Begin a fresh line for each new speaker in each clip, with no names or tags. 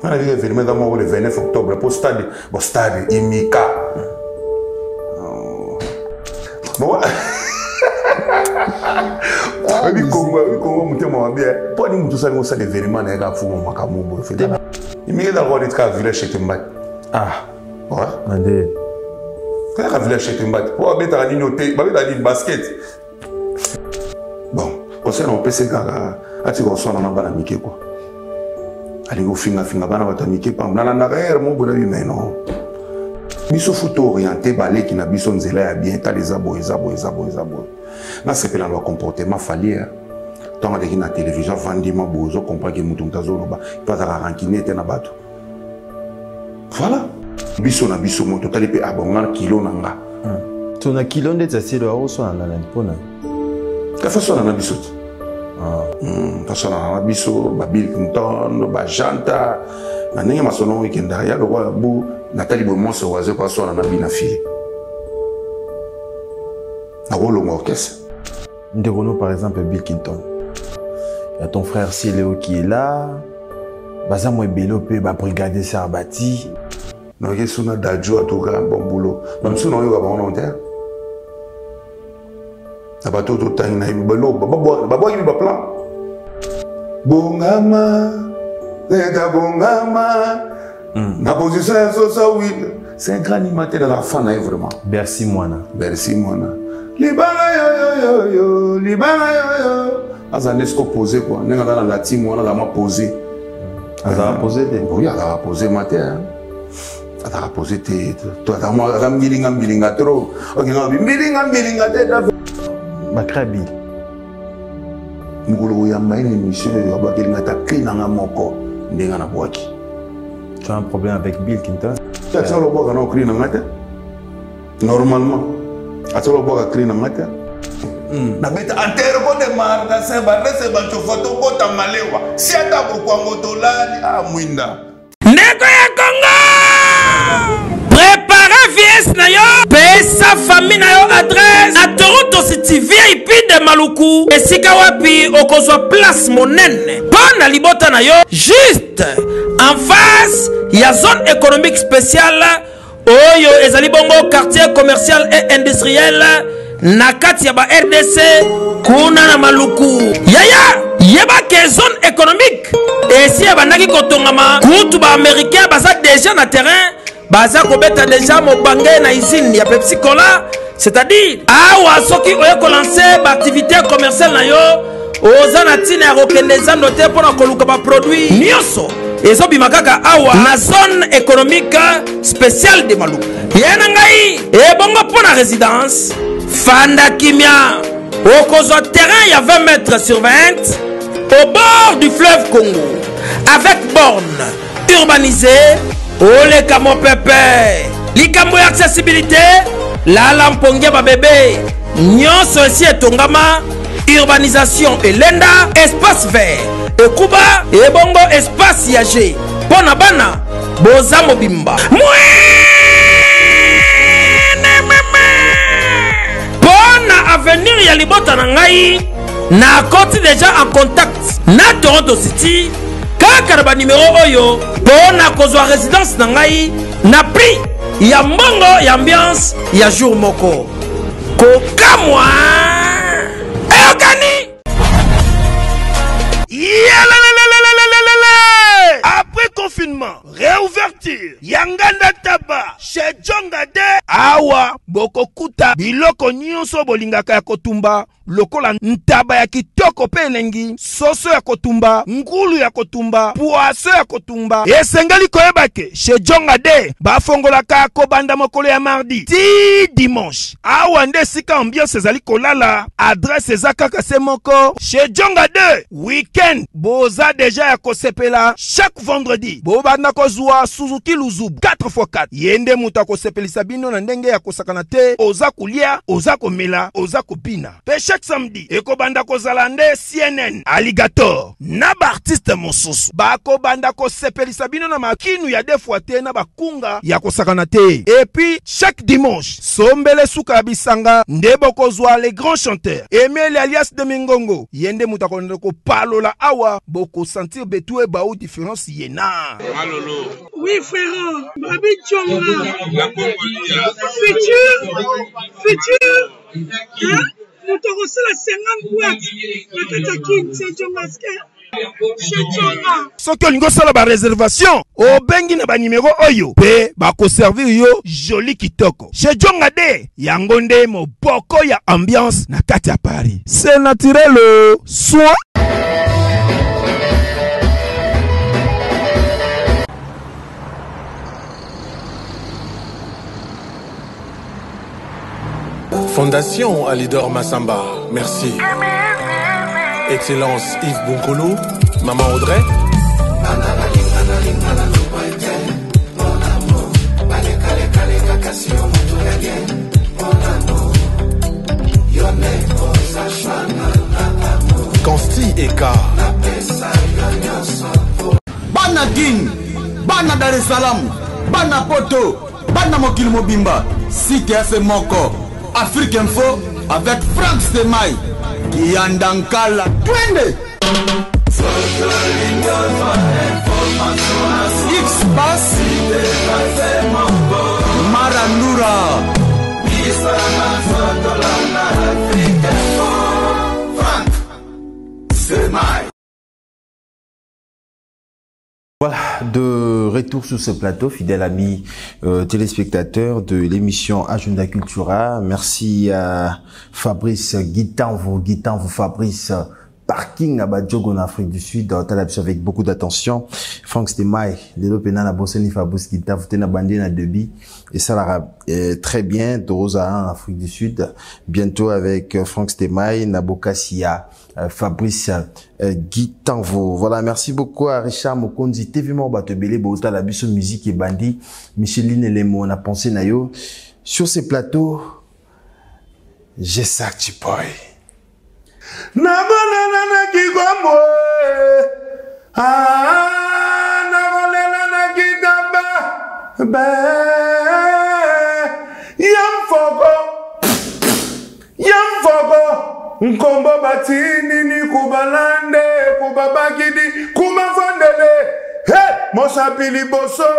Nga na événement eza moko le 29 octobre po stade, bon stade Imika. Bon. Oyebi Congo, oyebi Congo motema mabe. Mpo ani moto osali osala événement na ye kaka fumo makambo boye. Imika ezalaka wana etika village chez Tembaki.
Ah.
Ouais.
Na nde.
Kaka village chez Tembaki. Po babetaka nini te, babetaka nini basket. Bon, conseil na opesi kaka atika koswana na bana mike quoi. Alingi kofingafinga bana bato ya mike pamba. Nalandaka ere moko boye nabi mais non. Biso faut to orienter baleki na biso nzela ya bien, tala eza boye, eza boye, eza boye, eza boye. Nasepela na bacomportement Fally ntango aleki na télévision avandi mwa boye, ozo comprendre ke moto moto azoloba mpo azalaka rancunier te na bato. Voilà. Biso na biso moto totali mpe abonga kilo na nga.
To na kilo ndeti asili akoswana na mpona
afaswana na biso te. Faswana na biso ba Bill Clinton, ba Janta na ndenge masolo ekendaka ya lokola bu natali boye monso waze ko aswana na bina file nakolonga orchestre.
Ndeko par exemple Bill Clinton, il y a ton frère Céléo qui est là, baza mo ebele mpe babrigade Sarbati.
Nayoki suna Dadju, en tout cas bon boulot. Bamosusu nayoka bango na te na bato oyo totangi na yebi balo babwaki bi baplan bongama leta bongama na position ya sosa. Oui, c'est un grand animateur, la fan na ye vraiment.
Bercy Mwana.
Bercy Mwana, libanga yoyoyoyo, libanga yoyo, aza nde siko posé quoi, ndenge aza na latime wana, aza mwa posé.
Azala posé te?
Oui, azalaka posé ma te, azalaka posé te, to aza mbilinga mbilinga trop, okenga mbilinga mbilinga te.
Bakrabi.
Mokolo koyamba ye na émission oyo, abwakelinga ata cri nanga moko ndenge nabwaki.
Tu as un problème avec Bill Clinton?
Atikala kobwaka na cri nanga te. Normalement atikala kobwaka cri nanga te. Nabeta anterko de marda se barese bacofa tokota malewa si ata bokwango tolali a mwinda.
Ndeko ya Kongo, prépare VS na yo, pesa famille na yo adresse na Toronto City VIP de Maluku, esika wapi okozwa place monene mpo na libota na yo, juste en face ya zone économique spéciale oyo ezali bongo quartier commercial et industriel na kati ya ba RDC kuna na Maluku. Yaya, yeba ke zone économique esi ebandaki kotongama, kutu baaméricain baza deja na terrain, baza kobeta deja mobange na usine ya Pepsi Cola. C'est-à-dire awa soki oye kolancer baactivité commerciale na yo, oza na ntina ya kokende zando te mpo na koluka baproduit nyonso, ezobima kaka awa na zone économique spéciale de Maluku. Ye na ngai ebongo mpo na résidence, fanda kimia, okozwa terrain ya 20 mètres sur 20 au bord du fleuve Congo avec borne urbanisée, oleka mopepe. Likambo ya accessibilité, lala mpongi ya babebe nyonso esi etongama, urbanisation elenda, espace vert ekuba, ebongo espace ya g mpo na bana boza mobimba mpo na avenir ya libota na ngai. Nakoti deja en contact na Toronto City kaka na banimero oyo mpo na kozwa résidence na ngai na prix ya mbongo ya ambiance ya jour moko. Kokamwa, eyokani.
Yalalalalalalalala! Après confinement, réouverture ya Nganda Taba chez Jonga de awa, bokokuta biloko nyonso bolingaka ya kotumba, lokola ntaba ya kitoko mpe elengi, soso ya kotumba, ngulu ya kotumba, poisson ya kotumba. Esengeli koyeba ke chez Jonga de bafongolaka kobanda mokolo ya mardi ti dimanche. Awa nde esika ambiance ezali kolala. Adresse eza kaka se moko, chez Jonga 2. Weekend boza deja ya kosepela. Chaque vendredi bobanda kozwa Suzuki Luzubu 4x4, ye nde moto akosepelisa bino na ndenge ya. kosakana te, oza kolia, oza komela, oza kobina. Pe chaque samedi ekobanda kozala nde CNN, Alligator na ba artistes mosusu bakobanda kosepelisa bino na makinu ya deux fois te na bakunga ya kosakana te. Et puis chaque dimanche sombele suka ya bisanga nde bokozwa le grand chanteur Emile alias de Mingongo, ye nde moto akolanda kopalola awa, bokosentir betu ebau difference ye na
Malolo.
Oui frère, Babi Djonga. Futur, futur, hein? Moto akosala 50 boîte na kati ya kin, c'est Djongaske. Chez Djonga.
Soki olingi osala ba reservation, obengi na ba numero oyo pe bakoservir yo joli kitoko. Chez Djonga de, yango nde moboko ya ambiance na kati ya Paris. C'est naturel, soin.
Fondation Alidor Massamba, merci. Excellence Yves Bunkulu, Maman Audrey. Consti Eka.
Bana Kin, bana Dar es Salaam, bana Poto, bana mokili mobimba, site ya se moko, Afrique Info avec Franck Stemay, Kiyanda Nkala, twende! X-Pass, Marandura.
Voilà, de retour sur ce plateau, fidèle ami téléspectateur de l'émission Agenda Cultura. Merci à Fabrice Guitanvo, Guitanvo Fabrice, parking à Badjogo en Afrique du Sud, t'as l'habitude avec beaucoup d'attention. Franck Stemay, Lelo Pena na Bosseni Fabrice Guitanvo, t'es na bandé na Debi, et ça la très bien, Dorosa en Afrique du Sud, bientôt avec Franck Stemay, Nabokasia, Fabrice Guitanvo. Voilà, merci beaucoup à Richard Mokonzi, TV Mor Batebele, Bota, la biso musique et bandi, Micheline Lemo, on a pensé nayo. Sur ces plateaux, j'ai ça, Chipoy.
Nagonana kigombo, ah, nagonana kidamba, be, yamfoko, yamfoko, nkombo batini ni kubalande, kubabagidi, kumavandele, he, mosapili boso.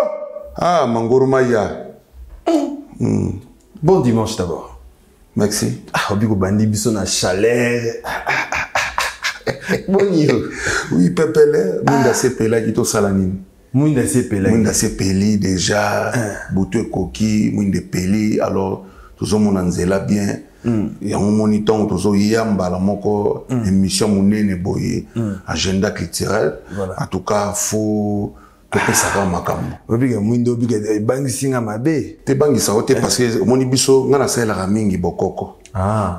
Ah, manguru maya.
Bon dimanche d'abord.
Merci.
Ah, obiko bandi biso na chaleur. Boni yo.
Oui, pepele, mwinda sepela ki to sala nini?
Mwinda sepela.
Mwinda sepeli déjà, butu ekoki, mwinda epeli, alors tozomona nzela bien. Yango moni ntango tozoya mbala moko émission monene boye, agenda culturel.
Voilà.
En tout cas, faut topesaka makambo.
Obika mwindo, obika ebangisi nga mabe.
Te bangisa yo te parce que omoni biso nga nasalelaka mingi bokoko.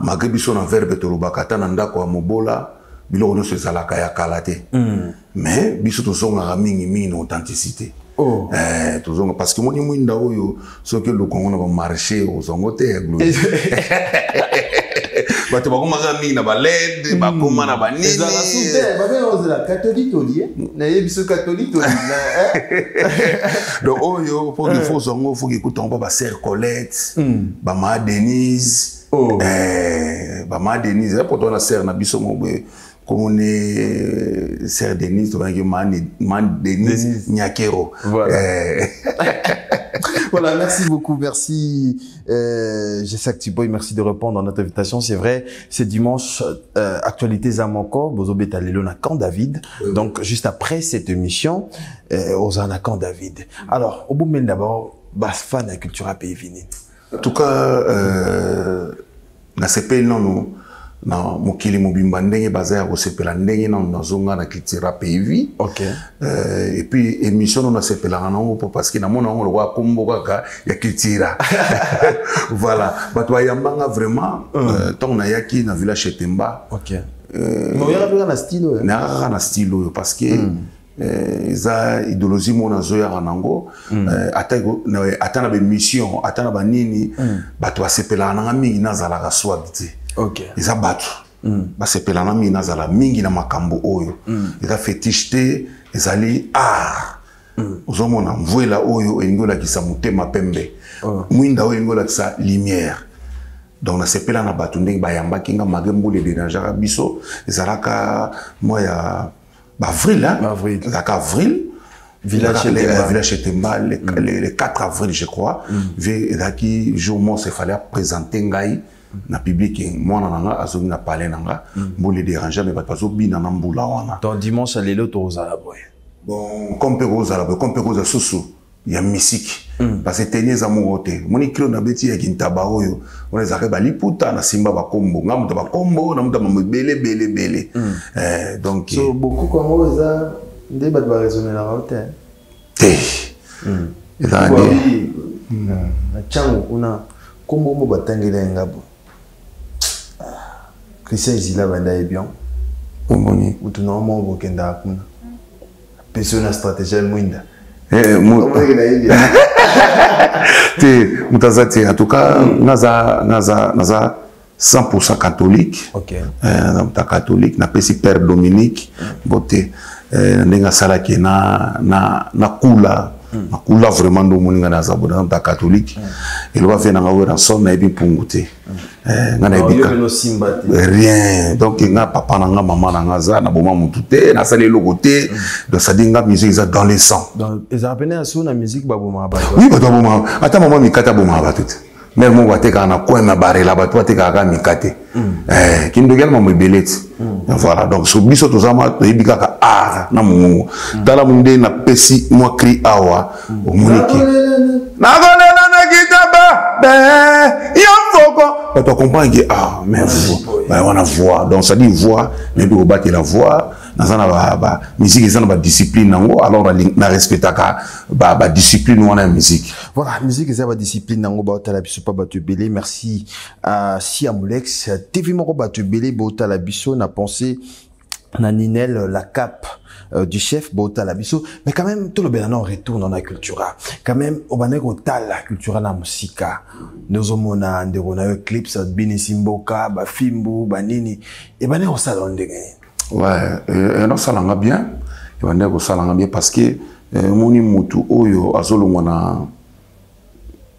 Malgré biso na verbe tolobaka ata na ndako ya mobola, biloko nyonso ezalaka ya kala te. Mais biso tozongaka mingi mingi na authenticité. Tozonga parce que moni mwinda oyo soki oluka ngo na ba marché ozongo te ya gloire. Bato bakomaka mingi na ba LED, bakoma na ba nini.
Ezalaka su te, ba benga ozela catholique oli, eh? Na yebi so catholique oli, na, eh?
Donc oyo, faut qu'il faut zongo, faut qu'il écoute encore ba sœur Colette, ba ma Denise. Ba ma Denise, pour toi la sœur na biso mo boye. Comme on est sœur Denise, tu vois que ma ma Denise
Denise.
Nyakero.
Voilà. Voilà, merci beaucoup, merci Gesac Tshiboy, merci de répondre à notre invitation. C'est vrai, c'est dimanche, actualité Zamoko, Bozo Betalelo na Camp David. Donc juste après cette émission, Ozana Camp David. Alors, au bout de d'abord, bas fan de Cultura Pays Vini.
En tout cas, na sepeli nanu na mokili mobimba ndenge baza ya kosepela ndenge nanu nazonga na Cultura Pays Vie. Et puis émission nanu nasepelaka nango po parce que namona yango lokola kombo kaka ya Cultura. Voilà, bato bayambanga vraiment, ntango nayaki na village Etemba.
Mais oyaka kaka na style oyo?
Nayaka kaka na style oyo parce que Eza idéologie moko nazoyaka nango. Ata na baémission, ata na banini, bato basepelaka nanga mingi nazalaka swag te. Eza bato basepelaka na mingi nazala mingi na makambo oyo. Eza fétiche te, ezali art. Ozomona mvwela oyo elingi olakisa motema pembe, mwinda oyo elingi olakisa lumière. Donc nasepela na bato ndenge bayambaki nga malgré mbula edérangeaka biso. Ezalaka mwa ya baavril,
Avril.
Ezalaka avril.
Village
Ezalaka
Etemba.
Village Etemba, le 4 avril, je crois. Ve ezalaki jour moko efallait présenter ngai na public, mwana na nga azongi na palais na nga. Mbula edérange, mais bato bazobina na mbula wana.
Donc dimanche lelo tozala boye?
Bon, comme mpe kozala boye, comme mpe kozala susu ya misiki, parce que teni eza moko te. Omoni kilo na beti ya kintaba oyo wana, ezalaka baliputa na simba, bakombo nga moto, bakombo na moto, mambo ebele ebele ebele. Donc
so bokoko yango eza nde bato baraisonnelaka o te?
Te, ezala nde
Na ntango kuna, nkombo mo batangeli ya nga bo Christian Ezila, banda yebi yango.
Omoni.
Motu na moko bokendaka kuna, apesi yo na stratégie ya mwinda.
Eh,
Omonaki nayebi.
Te, moto aza te. En tout cas, naza 100% catholique. Naza moto ya catholique. Napesi père Dominique mbote, na ndenge asalaki na kula na kula. Vraiment, nde omoni ngai naza boye, naza moto ya catholique. Eloba vie nanga oyo na somme, nayebi mpungu te. Ngai nayebi
Yo mpe osimba te?
Rien. Donc nga, papa na nga, mama na nga aza na boma motu te, nasali eloko te. Donc c'est-à-dire nga, musique eza dans le sang.
Donc ezalaka pene ya so na musique babomaka bato?
Oui, bato babomaka. Ata mama mikate abomaka bato te. Mare moko atekaka na coin na barela, bato batekaka kaka mikate. Kindoki ana mambo ebele ti. Voilà. Donc so biso toza ma toyebi kaka art na mongongo. Tala nde napesi mwa cri awa, omoniki nakolela na kitaba be ya mfoko, bato acomprendre ke ah, mais voix wana, voix. Donc c'est à dire voix, nayebi kobatela voix. Naza na ba musique, eza na badiscipline nango. Alors na respectaka badiscipline wana ya musique.
Voilà, musique eza badiscipline nango. Baotala biso mpa bato ebele. Merci à Siamolex TV moko, bato ebele baotala biso na pensée na Ninel, la cape du chef, baotala biso. Mais quand même, tolobela na retour dans la cultura. Quand même, obandaki kotala cultura na mosika, nozomona ndeko na yo Eclipse abinisi mboka, bafimbu banini, ebandaki kosala yo ndenge nini?
Ouais, enosalanga bien, ebandaki kosalanga bien, parce que omoni mutu oyo azolongwa na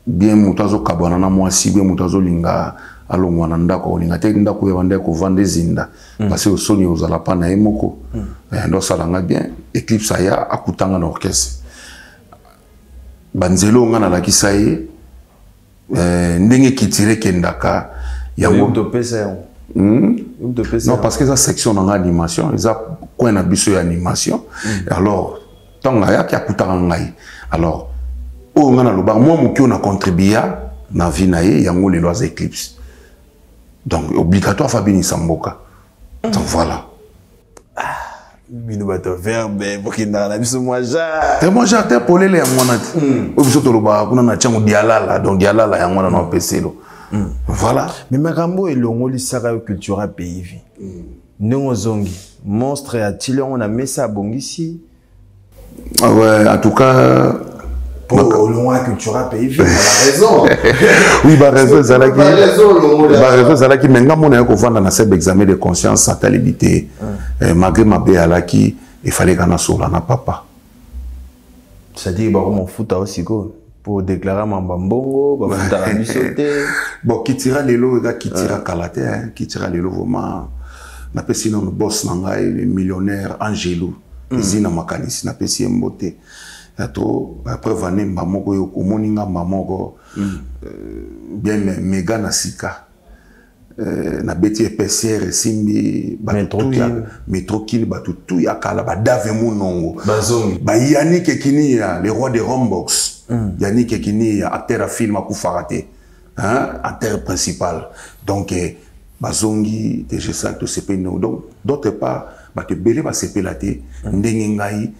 bien, moto azokabwana na mwasi bien, moto azolinga alongwa na ndako, akolinga te ndako oyo abandaki kovanda ezinda, parce que osoni ozala mpa na ye moko. Ndo asalanga bien. Eclipse aya akutanga na orchestre, banzela oyo nga nalakisa ye, ndenge kitire ekendaka
yango topesa yango.
Non, parce que eza section na nga animation, eza coin na biso ya animation. Alors ntango ayaki akutaka ngai, alors oyo ngai nalobaka mwa moke oyo na contribua na vie na ye, yango lelo aza Eclipse. Donc obligatoire fa binisa mboka. Donc voilà.
Bino bato verbe bokendaka na biso mwa jar.
Te, mwa jar te, polele yango wana te oyo biso tolobaka kuna na ntiango dialala. Donc dialala yango wana na opeselo. Voilà.
Mais makambo oyo elongolisaka yo culture pays vie, ndenge ozongi, monstre atili yango na mesa, abongisi.
Ouais, en tout cas.
Olongwa culture pays vie, raison.
Oui, baraison ezalaki, baraison ezalaki, mais nga mona ya kovanda na sebe examen de conscience, atalibi te. Malgré mabe alaki, efallait ka nasola na papa.
C'est-à-dire bakomofuta o sikoyo pour déclarer mamba mbongo bafutaka biso te?
Bon, kitira lelo eza kitira kala te. Kitira lelo vraiment, napesi nano boss na ngai millionnaire Angelo ezi na makanisi, napesi ye mbote ya to après vanemba moko oyo omoni nga mba moko bien mega na sika. Nabeti épaisseur, esimbi métrokile, bato tu ya kala, badave munongo, bayannick Ekinia, le roi de Rombox. Yannick Ekinia, acteur ya film akufaka te, hein? Acteur principal. Donc bazongi te, jesal tosepeli ndongo. Donc d'autre part, bato ebele basepela te ndenge ngai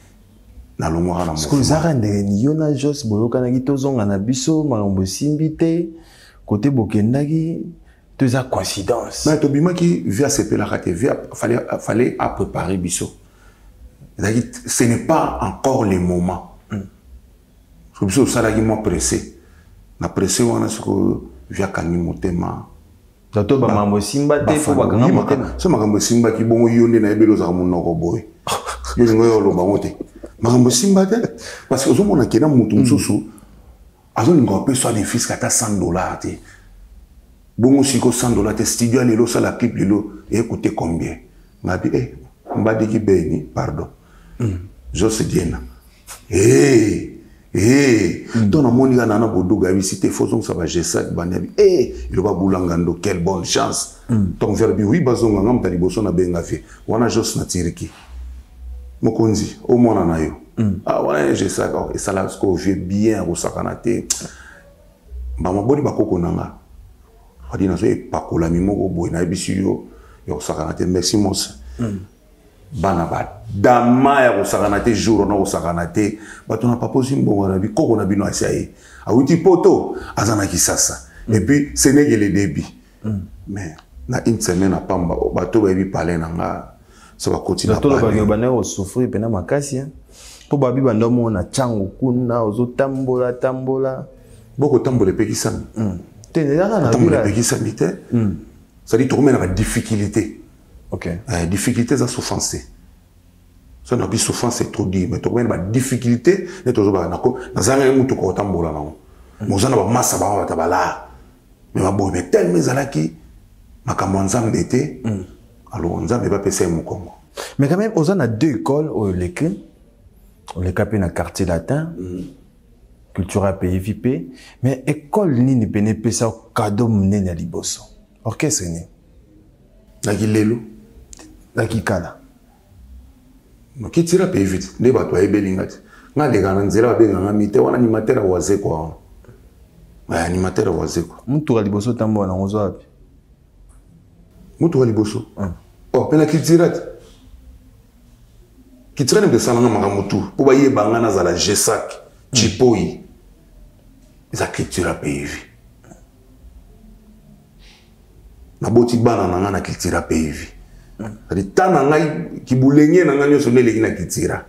nalongwaka na.
Sikoyo ezalaka ndenge nini? Yo na Jos boyokanaki tozonga na biso, makambo esimbi te kote bokendaki, to eza coïncidence?
Mais tobimaki, vie asepelaka te. Vie fallait apréparer biso. Ezalaki, ce n'est pas encore le moment. Soki biso tosalaki mwa presse na presse wana, sikoyo vi akangi motema.
To bamakambo esimba te mpo bakanga motema.
So makambo esimbaki bongo, yo nde nayebeli ozalaka monoko boye, yo olingo yo oloba ngo te. Makambo esimba te parce que ozomona kena motu mosusu azolinga opesa ne fiske ata 100 $ te. Bongo siko 100 $ te, studio ya lelo, osala clip lelo ekute combien? Ngabi eh, mbadiki beni, pardon, Jos Diena. Hey, hey. To namoni kaka nana boduga ayebisi te, fo zongisa bagesak bandi abi e eloba bulangando, quelle bonne chance. Donc vers bi wi bazonga, nga moto ya liboso nabenga vie wana Jos na Tiriki, mokonzi omwana na yo. Ah, wana gesak esala sikoyo vie bien akosakana te. Mbama boni bakoko na nga adi nazo epakolami moko boye, nayebisi yo ya kosakana te. Merci mose. Bana badama ya kosakana te, jour wana kosakana te. Bato na papa ozwi mbongo na bikoko na bino, asi aye awuti poto, aza na Kisasa. Et puis ce n'est que le début. Mais na une semaine na pamba, bato bayebi palais na nga so bakoti na
tolobaki obandaki kosouffrir mpena makasi mpo babi banda omona ntango kuna ozotambola tambola.
Bokotambola epekisami.
Te, ezaka na
tambola epekisami te, c'est-à-dire tokomi na badifficulté. Difficulté eza souffrance te. So na bi souffrance, c'est trop dire, mais tokomi na badifficulté nde tozobaka nazangaki mutuka kotambola nango, mais oza na bamasa bango bato balaa mais baboye, mais tellement ezalaki makambo ya Nzambe te, alors Nzambe bapesa ye mokongo.
Mais quand même oza na deux écoles oyo oleki, oleka mpe na Quartier Latin, Cultura pays vp, mais école nini pene epesa cadeau monene ya liboso? Orchestre nini?
Naki lelo.
Naki kala.
Kitira pays vite nde bato bayebeli nga te. Nga aleka na nzela, babenganga mi te wana animateur ya Wazekwa, wana animateur ya Wazekwa.
Mutuka liboso otambola nango oza wapi?
Mutuka liboso? Oh, mpe na Kitira te. Kitira nde moto esalanga makambo tu mpo bayeba nga nazala Gesak Chipoi, eza Culture Pays Vie. Naboti bana na ngai na Culture Pays Vie, c'est-à-dire ta na ngai kibulenge na ngai nyonso nde eleki na Kitira.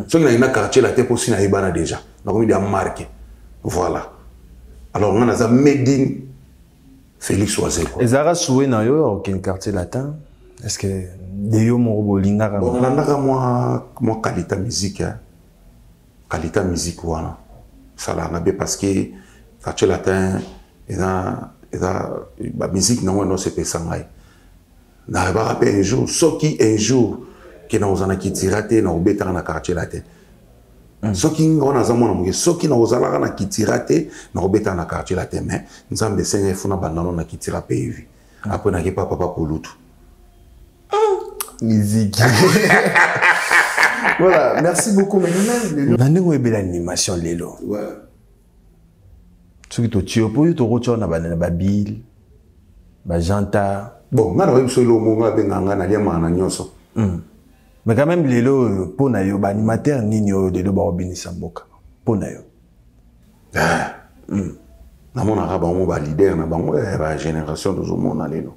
Soki nayi na Quartier Latin mpo si nayebana déjà, nakomi dia marque, voilà. Alors ngai naza made in Félix Wazekwa.
Ezalaka souhait na yo okende Quartier Latin? Est ce que de yo moko bolingaka?
Bon, nalandaka mwa qualité musique, hein. Qualité musique wana esalaka bien parce que Quartier Latin eza bamusique nango nyonso epesa ngai. Nayebaka mpe un jour, soki un jour ke nakozala na Kitira te, nakobetaka na Quartier Latin. Soki nga wana aza mwana moke, soki nakozalaka na Kitira te, nakobetaka na Quartier Latin. Mais Nzambe esenga efuna bandano na Kitira pays vie, après nake pa papa Kolutu.
Musique. Voilà, merci beaucoup. Mais nous-mêmes, na ndenge oyebela animation lelo, soki totie yo mpo yo tokotia na bana na babile bajanta.
Bon, nga nakoyebi so eloko moko nga abenga nga naliamaka na nyonso.
Mais quand même lelo oyo, mpo na yo, baanimateur nini oyo lelo bakobinisa mboka mpo na yo?
Namonaka bango baleader na bango bagénération tozomona lelo,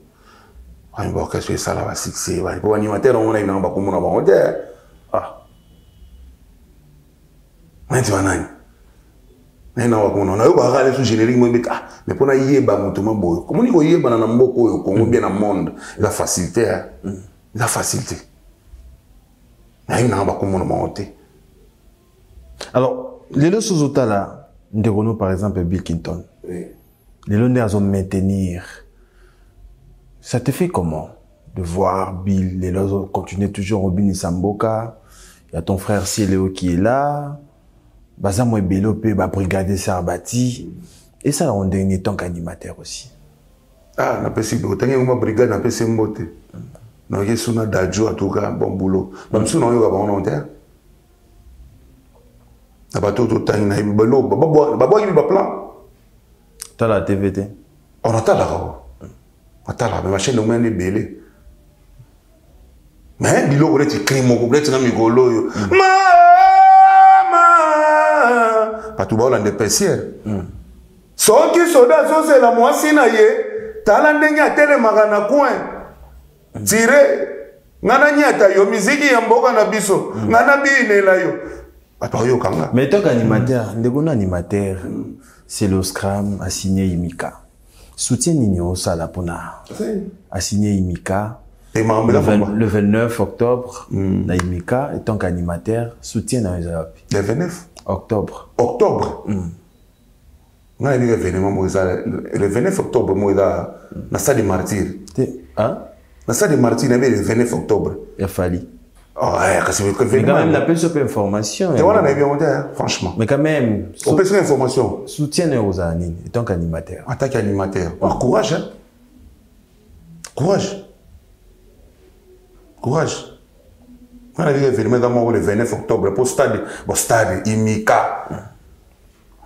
bani baorchestre esala basuccès, po baanimateur yango nayebi nanga bakomona bango te. Ah, neti banani naye na bakomona, nayokaka leso générique mo ebeta. Ah, mais mpo nayeba moto ma boye, komoni koyebana na mboka oyo Congo bien na monde eza facilité, eza facilité. Nayebi nanga bakomona bango te.
Alors lelo soki ozotala ndeko no, par exemple Bill Clinton, lelo nde azo maintenir, ça te fait comment de voir Bill lelo azo continuer toujours obinisa mboka? Il y a ton frère Cieleo qui est là, baza mo ebele mpe babrigade Sarbati esalaka ndenge tant qu'animateur aussi?
Ah, napesi otangi yango babrigade, napesi mbote, nayoki suna Dadju. En tout cas bon boulot. Bamisusu naoyoka bango nao te na bato oyo totangi, nayebi babwaki baplan.
Tala TV te?
Oh, natalaka o natalaka, mais bachaîne omwana ebele, mais biloko neti cri moko neti na mikolo oyo mama bato baolanda epesiere. Soki soda azozela mwasi na ye, tala ndenge atelemaka na coin tire. Nga nanyata yo miziki ya mboka na biso. Nga nabinela yo. Bato bayoka nga.
Mais tant qu'animateur, ndeko na animateur, c'est le Scram a signé Imika. Soutien nini osala pona a signé Imika.
Te makambo
Le,
eza
20
fomba.
le 29 octobre, na Imika, en tant qu'animateur, soutien na eza wapi?
Le 29
octobre.
Octobre. Nga nayebi événement moko eza le 29 octobre moko eza na stade des Martyrs.
Te, hein?
Na stade des Martyrs nayebi le 29 octobre.
Ya Fally.
Oh, eh, kasi
Mais quand même, napesi yo mpe information.
Te wana nayebi yango te, hein, franchement.
Mais quand même,
Opesi nga information.
soutien na yo ozala nini en tant qu'animateur?
En tant qu'animateur. Oh, courage, hein? Courage. Courage. Nga nayebi événement eza moko le 29 octobre po stade, bon stade Imika.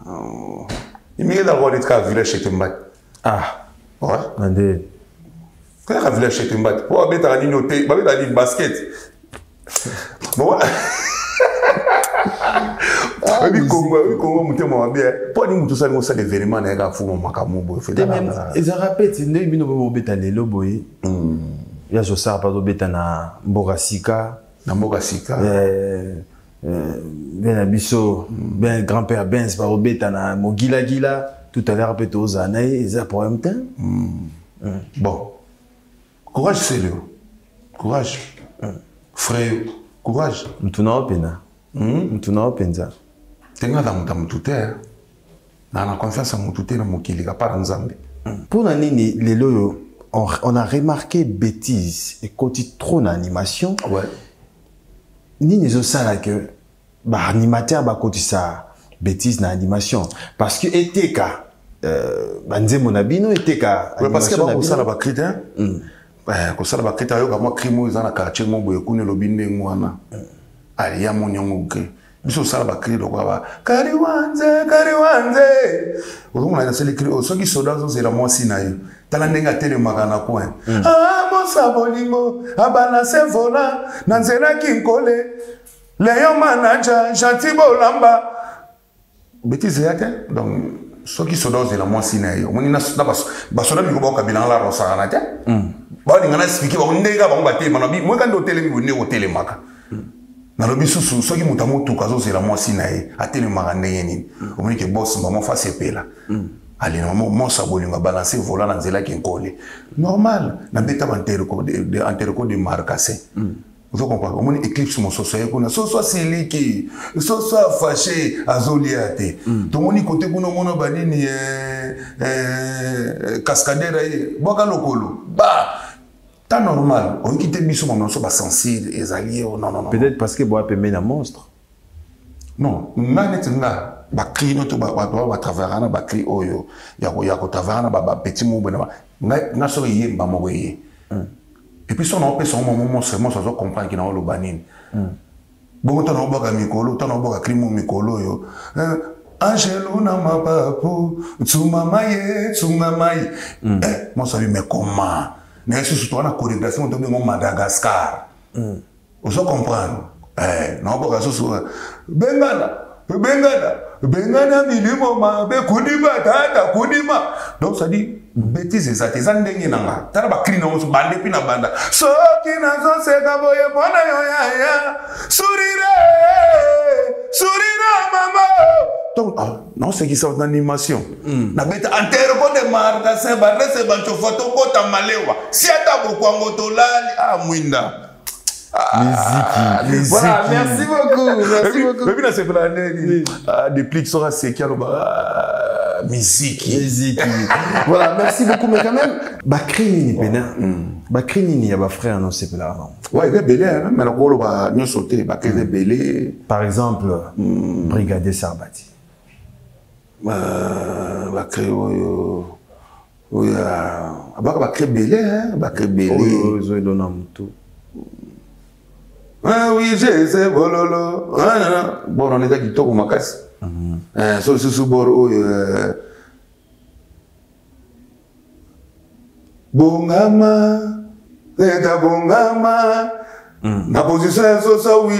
Oh. Imika ezalaka neti kaka village chez Tembati.
Ah.
Ouais.
Nde.
Kaka village chez Tembati. Po babetaka nini te, babetaka nini basket. Bon. Oyebi Congo, oyebi Congo motema mabe. Po nini moto osali osala événement na ye kaka fuma makambo boye.
Te, mais ezalaka pe ti ndenge bino bobeta lelo boye. Ya Josar bazobeta na mboka sika.
Na mboka sika.
Ben na biso, ben grand-père Benz bazobeta na Mogilagila. Tout à l'heure pe tozala na ye, eza problème te.
Bon. Courage Célio. Courage. Frère, courage.
Mutu na yo pena. Mutu na yo penza.
Tenga na mutu mutu te. Na na confiance mutu te na mokili ka para Nzambe.
Pour na nini lelo oyo, on a remarqué bêtise et koti trop na animation.
Ouais.
Nini ezosala que ba animateur ba kotisa bêtise na animation parce que eteka ba nzembo na bino eteka
Ouais, parce que
animation
ba
na bino.
kosala ba critère. Eh, kosala ba critère yoka mwa crime oyo eza na quartier mo boye kuna elobi ndenge wana. Ali ya moni yango ke. Biso osala ba cri lokola ba kariwanze kariwanze. Ozomona nasali cri oyo soki soda azozela mwasi na ye. Tala ndenge atelemaka na coin. Ah, mosa bolingo, abana se vola, na nzela kinkole. Léon manager, gentil bolamba. Bêtise ya te. Donc soki soda ozela mwasi na ye, omoni na basoda miko bakabila la rosaka na te. Balinga na expliquer bango ndenge bango batelema na bi, moi kandi otelemi boye ndenge otelemaka. Nalobi susu soki moto amotuka azozela mwasi na ye, atelemaka ndenge nini. Omoni ke boss mama fa sepela. Allez, maman, moi, ça bolingo, balancer volant na nzela kinkole. Normal, na beta ba interco de, de, interco de marcassé. Vous comprenez? Omoni éclipse mososo ye kuna, soso asiliki, soso afâché, azolia te. Tomoni côté kuna omona banini, cascadeur ye, bwaka lokolo. Ba, ta normal. Oyoki te biso mama so ba sensible, ezali, oh, non, non, non.
Peut-être parce que boa pembe na monstre.
Non, nga neti nga, ba cri no to ba, ba, ba, ba travaillera na ba cri oyo, ya ko, ya ko travaillera na ba, ba petit mot, na ba, nga, nga so ye mba moko ye. Et puis son opé son moment monstre, monstre zo comprendre ki na oloba nini. Bongo tona obaka mikolo, tona obaka cri mo mikolo yo. Angelo na mapapu, tsuma maye, tsuma maye. Eh, monstre lui mais comment? Mais surtout toi na chorégraphie on tombe Madagascar. Ozo comprendre. Eh, na obaka susu, bengana, bengana, bengana milimo mabe kudima tata kudima. Donc ça dit bêtise eza te, eza ndenge na nga. Tala ba cri na ngo, bande pi na banda. Soki nazoseka boye mpona yo yaya. Sourire, sourire mama. Donc, ah, non, c'est qui ça en animation. Na beta interco de marka se ba rese ba chofoto kota malewa. Si ata bokwango tolali, ah mwinda.
Ah,
Miziki.
Voilà, merci beaucoup, merci beaucoup.
Mais puis, c'est pour l'année, ah, des plis qui sont assez qui, alors, bah, miziki.
Miziki. Voilà, merci beaucoup, mais quand même, bah, cri nini, pena. Bah, cri nini, ya ba frère, non, c'est pas là, non.
Ouais, il est belé, hein, mais alors, bah, nous sauter, bah, cri est belé.
Par exemple, Brigadier Sarbati.
Bah, bah, cri, oh, oh, oh, ah, bah, bah, cri belé, hein, bah, cri belé.
Oh, oh, oh, oh, oh, oh, oh.
Ah oui, j'ai essayé, bololo. Ah, non, non. Bon, on est là qui toque au macasse. So, so, so, bor, oh, Bongama, eta bongama. La position est so, so, oui.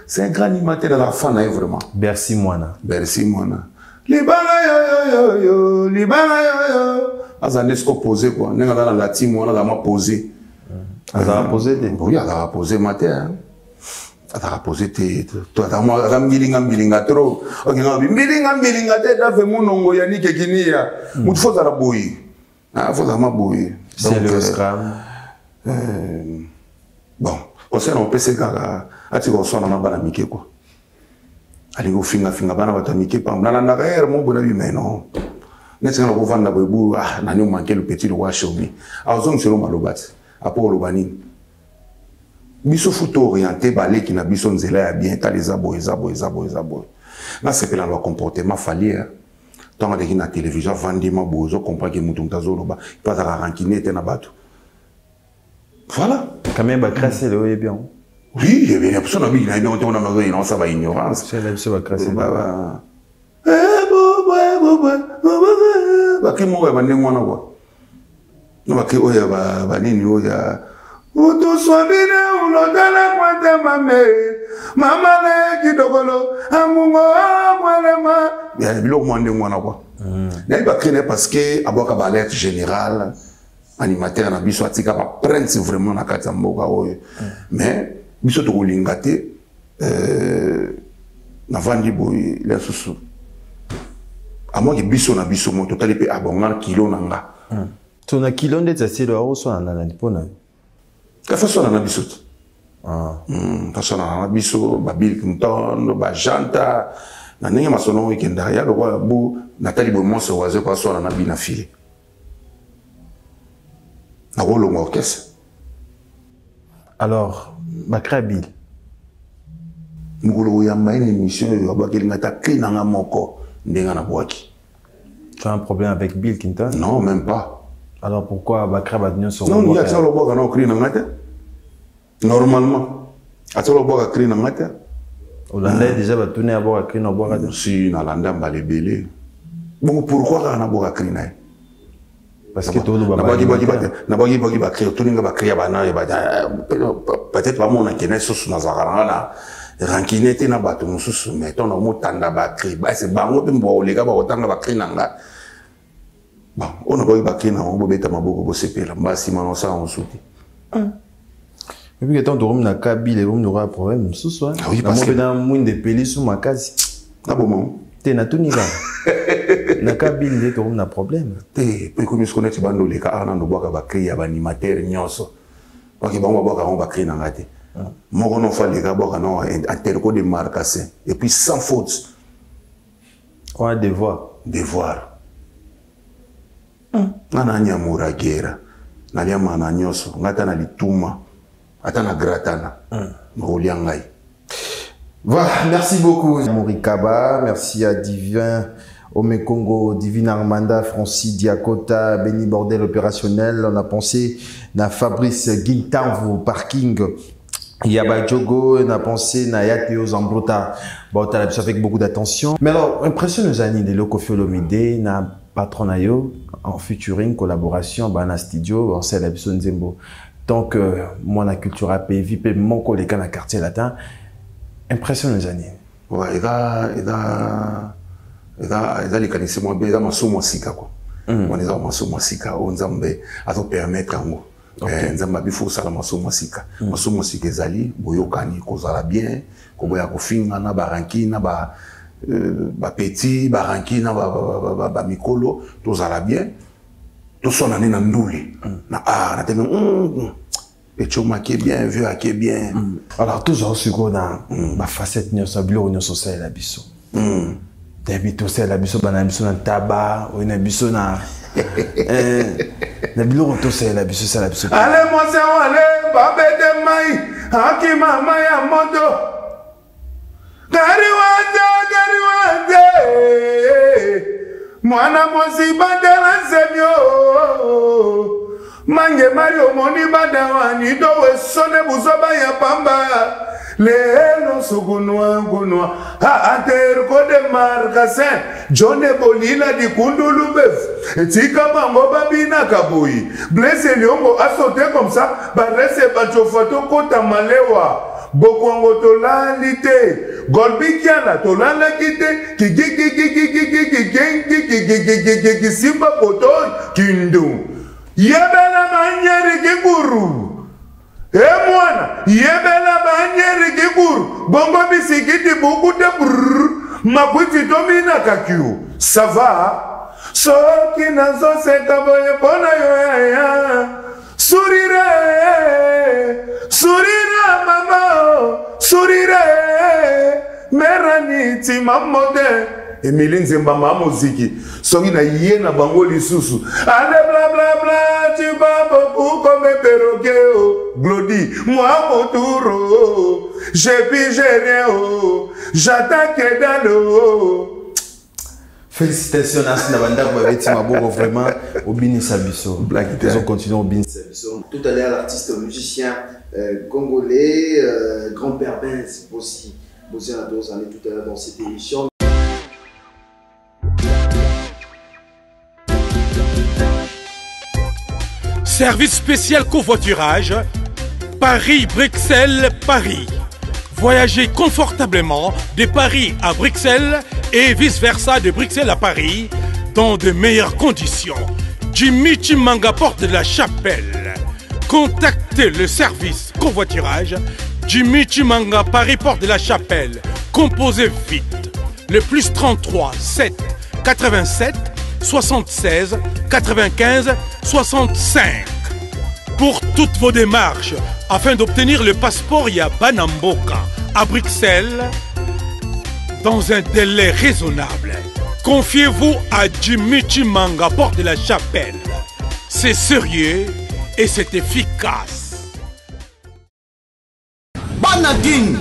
C'est un grand animateur de la fin, hein, vraiment.
Bercy Mwana.
Bercy Mwana. Libanga yo, yo, yo, yo, libanga yo, yo. Aza nde siko posé, quoi. Ndenge aza na lati mwana, aza mwa posé.
Azalaka posé te?
Oui, azalaka posé ma te, azalaka posé te, aza mbilinga mbilinga trop. Okinga mbilinga mbilinga te, dafe munongo ya nike kinia. Mutu fo ozala boye, fo ozala ma boye.
C'est le scram.
Bon, conseil na opesi kaka, atika koswana na bana mike quoi. Alingi kofingafinga bana bato ya mike pamba. Nalandaka ere moko boye, nabi mais non, neti nga nakovanda boye bu, ah, nani omanke le petit lokwa shomi, azongiselo maloba te. Apo oloba nini? Biso fu to orienté baleki na biso nzela ya bien. Tala, eza boye, eza boye, eza boye, eza boye. Nasepela na bacomportement Fally. Ntango aleki na télévision, avandima boye, ozocomprendre ke moto azoloba mpo azalaka rancunier te na bato. Voilà.
Quand même, bacrasse le oyebi yango?
Oui, bien biso na mingi nayebi yango te. Wana nazoyina ba ignorance.
Biso bacrasse.
Bacri moko ya bandenge wana kua, na bacri oyo ya banini, oyo ya utuswabine ulotala kwete mame mama leki dokolo amungo akwelema, biloko mwa ndenge wana kua. Nayebi bacri na ye parce que abwaka baalerte générale, animateur na biso, atika baprince vraiment na kati ya mboka oyo. Mais biso tokolinga te. Navandi boye lisusu, amoki biso na biso mo totali mpe abonga kilo na nga.
So na kilo ndeti asili akoswana na nani mpo na
Afaswana na biso te, faswana na biso babill Clinton, bajanta na ndenge masolo ngo ekendaka ya lokola bu. Natali boye, monso waze ko aswana na bina file, nakolonga orchestre.
Alors bacri Bill?
Mokolo koyamba ye na émission oyo, abwakeli nga ta cri na nga moko ndenge nabwaki.
Tu as un problème avec Bill Clinton?
Non, même pas.
Alors pourquoi bacri bato nyonso?
Non, ye atikala obwaka na cri na nga te. Normalement atikala obwaka cri na nga te.
Olanda ye déjà, batuni abwaka cri na obwaka te?
Si, nalanda mbala ebele. Bongo pourquoi kaka nabwaka cri na ye?
Parce que toloba
Nabwaki bwaki bacri, otoninga bacri ya bana, peut-être bamona kene susu nazalaka nanga na rancune te na bato mosusu. Mais ntango nakomotanda bacri basi, bango mpe mbwa oleka bakotanga bacri na nga. Bon, oyo nabwaki bacri na bango, bobeta maboko, bosepela. Mbasima na osala mosusu te.
Epi ke ntango tokomi na kabila, ekomi lokola problème mosusu.
Parce
na mwinda epeli su makasi.
Naboma.
Te, natuni kaka, na kabila nde tokomi na problème?
Te, po ekomi siko neti bando oleka awa, nando obwaka bacri ya baanimateur nyonso. Baki bango babwaka yango, bacri na nga te. Moko no fa leka abwaka no interco de marcasin, et puis sans faute.
Wana devoir.
Devoir nga na nyamura gera, naliama na nyonso nga, ata na lituma, ata na gratana, nakolia ngai.
Voilà, merci beaucoup Mourikaba, merci à Divin Omekongo, Divine Armanda, Francis Diakota, Benny Bordel opérationnel. On a pensé na Fabrice Guintanvo parking. Yaba Jogo, on a pensé na Yateo Zambrota. Bon, t'as avec beaucoup d'attention. Mais alors, impression nos années de Koffi Olomide, na patron na yo, en featuring, collaboration, bah, na studio, en c'est la Nzembo. Tant que moi, na culture APV, pe mon collègue na quartier latin, impression nos années.
Ouais, eza likanisi mwa bien, eza masumu ya sika kua. Wana eza masumu ya sika oyo Nzambe azopermettre yango. Nzambe abi fo osala masumu ya sika. Masumu ya sika ezali boyokani, kozala bien, koboya kofinga na baranki na bapeti, baranki na bamikolo. Tozala bien, toswana nde na ndule na art na teme etiomaki bien, vieux ake bien.
Alors tozwa sikoyo na bafacette nyonso ya biloko nyonso osalela biso. Toyebi tosalela biso bana na biso na ntaba oyo na biso na biloko tosalela biso, esala biso.
Ale mwasi ale babete mai akima mai ya moto, kari wate, kari wate, mwana mwasi batela nsemio mange mari omoni badawani to wesone buzoba ya pamba lelo sukunwa kunwa aterko de markasin John Bolila dikundulu befu tika bango babinaka boyi. Blaise Liongo asote comme ça, barese bacofa, tokota malewa bokwango, tolali te, Golbi Kiala tolalaki te, kikikikikikikikikikikikikikisimba poto kindu yebela manyeri kinguru. E mwana yebela banyeri kikuru bongo bisikiti bukute brrr makwiti tominaka kio ça va soki nazoseka boye mpo na yo yaya sourire sourire mama sourire merani mamote emili nzemba ma moziki soki na ye na bango lisusu ale blablabla tu vas beaucoup comme perroquet oh. Glody moi moturo je pige rien oh. J'attaque dans l'eau.
Félicitations Nancy na bandako babeti maboko vraiment obinisa biso. Ils continuent obinisa biso. Tout à l'heure l'artiste musicien congolais grand-père Benz aussi Bozia na tozali tout à l'heure dans cette émission.
Service spécial covoiturage Paris-Bruxelles, Paris. Voyagez confortablement de Paris à Bruxelles et vice-versa de Bruxelles à Paris dans de meilleures conditions. Jimmy Chimanga porte de la Chapelle. Contactez le service covoiturage Jimmy Chimanga Paris porte de la Chapelle. Composez vite le plus 33 7 87 76 95 65 pour toutes vos démarches afin d'obtenir le passeport Yabanamboka à Bruxelles dans un délai raisonnable. Confiez-vous à Jimmy Chimanga, porte de la Chapelle. C'est sérieux et c'est efficace.
Bana Kin,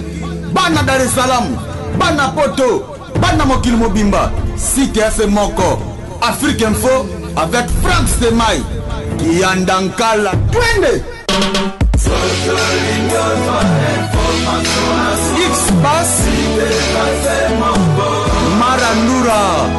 bana Dar es Salaam, bana Poto, bana mokili mobimba, site ya se moko, Afrique Info avec Frank Stemay, Kiyanda Nkala, twende! X-Pass, Marandura.